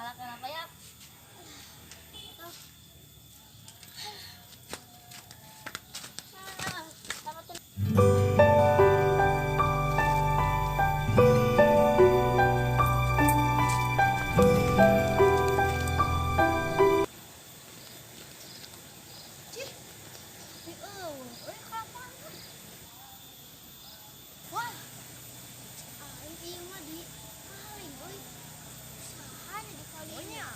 Kalahkan apa ya? Sama tuh. Cih, euy, kapan? Wah, aing ieu mah di maling euy. Saha di kalinya?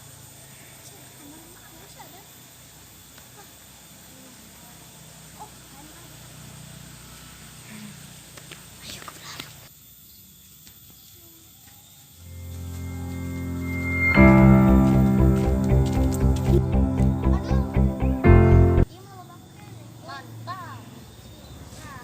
Cih, kamar mah geus ada. Wah. Oh, aing ada. Ayo ke belakang. Aduh. Ieu mah loba keneh. Mantap. Nah.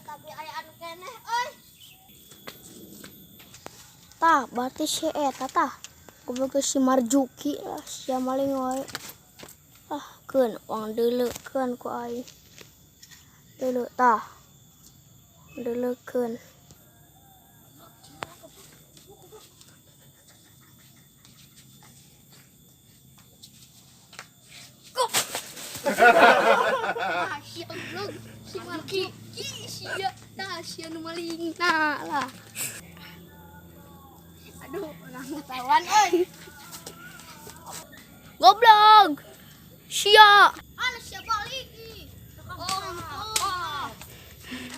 Tapi aya anu keneh euy. Tah, berarti si eta tah. Goblok si Marjuki lah, sia maling wae. Ah, keun uang deuleukeun ku aing. Deuleu tah. Deuleukeun. Ah, sia goblok, si Marjuki sia, tah sia nu maling. Nah lah. Aduh, orang ketahuan euy. Goblok. Sia.